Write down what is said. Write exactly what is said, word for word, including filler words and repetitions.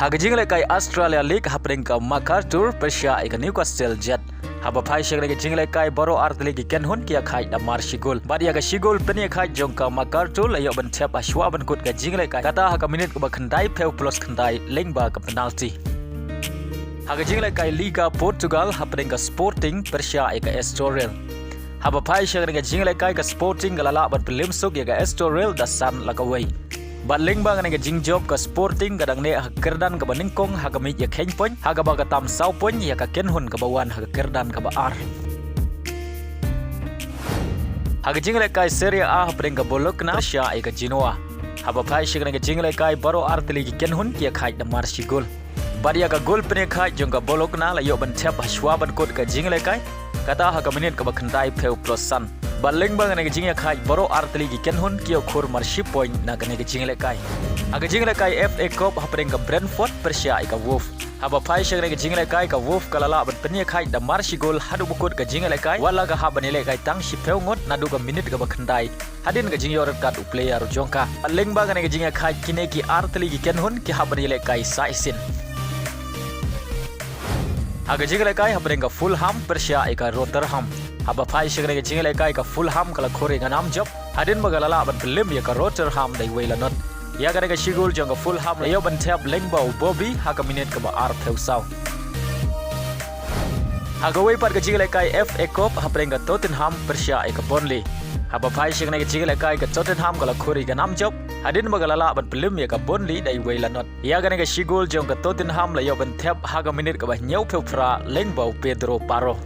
Ha ka jinglehkai Australia League hapdeng ka MacArthur pyrshah ïa ka Newcastle Jets. Haba phai sha kane ka jinglehkai baroh artylli ki kynhun ki ïakhaid da mar shi gol. Bad ïa ka shi gol pynïakhaid jong ka MacArthur la ïoh ban thep ha shuwa ban kut ka jinglehkai, kata ha ka minit kaba khyndai phew plus khyndai lyngba ka penalty. Ha ka jinglehkai Liga Portugal hapdeng ka Sporting pyrshah ïa ka Estoril. Haba phai sha kane ka jinglehkai ka Sporting ka la lah ban pynlem suk ïa ka Estoril da san la kawei. Bad lyngba kane ka jingjop ka Sporting ka dang neh ha ka kyrdan kaba nyngkong ha ka miej ïakheiñ point, ha kaba ka tam saw point ïa ka kynhun kaba wan ha ka kyrdan kaba ar. Ha ka jinglehkai Serie A hapdeng ka Bologna pyrshah ïa ka Genoa. Haba phai sha kane ka jinglehkai baroh artylli ki kynhun ki ïakhaid da mar shi gol. Bad ïa ka gol pynïakhaid jong ka Bologna la ïoh ban thep ha shuwa ban kut ka jinglehkai, kata ha ka minit kaba khyndai phew plus san. Bad lyngba kane ka jingïakhaid baroh artylli ki kynhun ki ïoh khur mar shi point na kane ka jinglehkai. Ha ka jinglehkai F A Cup hapdeng ka Brentford pyrshah ïa ka Wolves. Haba phai sha kane ka jinglehkai ka Wolves ka la lah ban pynïakhaid da mar shi gol haduh ba kut ka jinglehkai, wat la ka hap ban ïalehkai tang shiphew ngut naduh ka minit kaba khyndai. Hadien ka jingïoh red card u player jong ka. Lyngba kane ka jingïakhaid kine ki artylli ki kynhun ki hap ban ïalehkai sa shisien. Ha ka jinglehkai hapdeng ka Fulham pyrshah ïa ka Rotherham. Haba phai sha kane ka jinglehkai ka Fulham ka la khur ïa ka nam jop hadien ba ka la lah ban pynlem ïa ka Rotherham da iwei la not. Ïa kane ka shi gol jong ka Fulham la ïoh ban thep lyngba u Bobby ha ka minit kaba ar phew saw. Ha kawei pat ka jinglehkai F A Cup hapdeng ka Tottenham pyrshah ïa ka Burnley. Haba phai sha kane ka jinglehkai ka Tottenham ka la khur ïa ka nam jop hadien ba ka la lah ban pynlem ïa ka Burnley da iwei la not. Ïa kane ka shi gol jong ka Tottenham la ïoh ban thep ha ka minit kaba hynñiew phew phra lyngba u Pedro Porro.